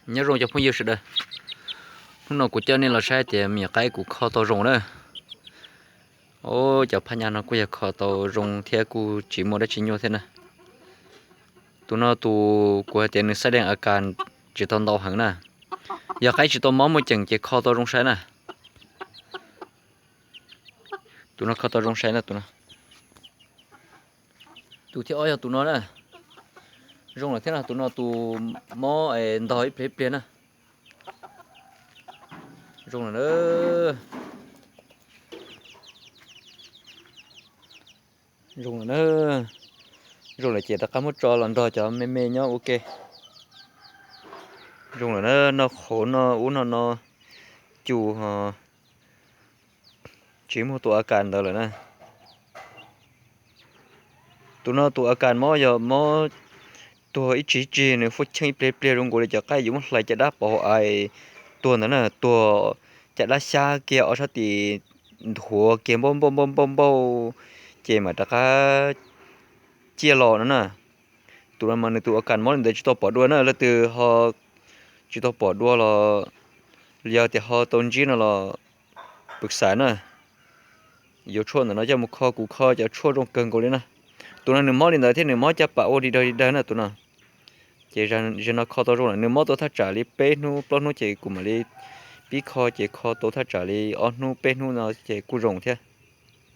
Nyob zoo cov phooj ywg sawv daws, hnub no kuv coj nej los saib tias me nyuam qaib kuv kho tau zoo na. Os, cov phaj nyaj no kuj yog kho tau zoo thiab kuj tsis muaj dab tsi nyuaj thiab na. Tus no tus kuv hais tias nws xab dees a kas tsis tau ntau heev na. Yog qaib tsis tau mob muaj ceem ces kho tau zoo saib na. Tus no kho tau zoo saib na tus no. Tus thib ob yog tus no na. Zoo lawm thiab no, tus no tus mob ntog ib pliag ib pliag na. Zoo lawm na. Zoo lawm na. Zoo lawm ces rov qab muab tso los nrog cov me me nyob ua ke. Zoo lawm na, noj qhauv noj ub noj no, cus ho tsis muaj tus a kas ntawd lawm na. Tus no tus a kas mob yog mob tuag ib tsig tsig, nws fuaj cheej ib pliag pliag zoo nkaus li cov qaib yuav muab hlais caj dab pov hauv ais tuag ntawd na, tuag caj dab xyab kiag ob sab tis nthuav kiag npauj npauj npauj npauj npauj, ces mam rov qab ciaj los no na. Tus no mas nws tus a kas mob li ntawd tsis tau pom dua na, leej twg ho tsis tau pom dua los yog tias ho tau ntsib no los pwm xaiv na. Yuav tshuaj ntawm no coj mus kho, kuv kho cov tshuaj zoo kawg nkaus li na. Tus no nws mob li ntawd thiab nws mob caj pas ua dig dawg dig dawg na tus no. Ces zaum no kho tau zoo lawm, nws mob tau thaj tsam li peb hnub plaub hnub ces kuv mam li pib kho, ces kho tau thaj tsam li ob hnub peb hnub no ces kuj zoo thiab.